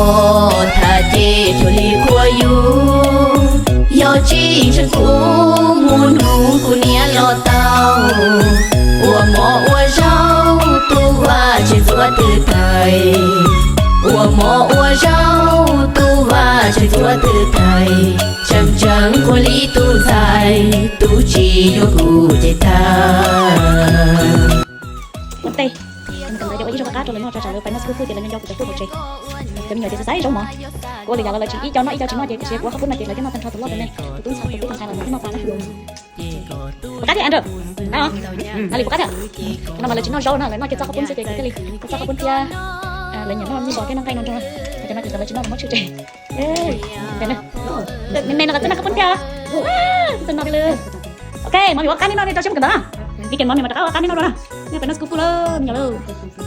Thaj ces cuag li qhuav yus, yog tsis ntseeg kuv mus nug kuv niam los tau. Ua mov ua zaub tub vaj tseem ntxuav twb tag, ua mov ua zaub tub vaj tseem ntxuav twb tag, tseem tseem qhuav li tus ntxhais, tus tsis yuav kuv ces tag. Ua ntej, ntawd yog ua ib zaug qab rau lawv noj tso, tsam lawv pais noj xub pwg ces lawv nyob nco kuv cov pwg hauv tsev. Cov me nyuam ces xav xav zaub mov, kuv ua lwm yam los lawv tsis, ib co noj ib co tsis noj ces kuv siv kuv ob qhov pub no ces lawv thiaj noj tag nrho tus loj tus me, tus tub ntxhais tus tub ntxhais los lawv thiaj noj tag na. Puas qab thiab Andrew? Qab os. Nali puas qab thiab? No mas lawv tsis noj zaub na, lawv noj kiag txoj qhov pub xwb ces kuv thiaj li ua txoj qhov pub thiab. Lawv nyiam noj me npos thiab noj nqaij no nrog, cov no ces lawv tsis noj los muab tshwj tseg. Me me no los txawj noj qhov pub thiab. Txawj noj thiab lawm. Ok, mov yuav qab neb noj, nej rau siab mus kawm ntawv na. Weekend mov no mas rov qab ua qab neb noj dua na. Nej pais noj school food lawm me nyuam lawm.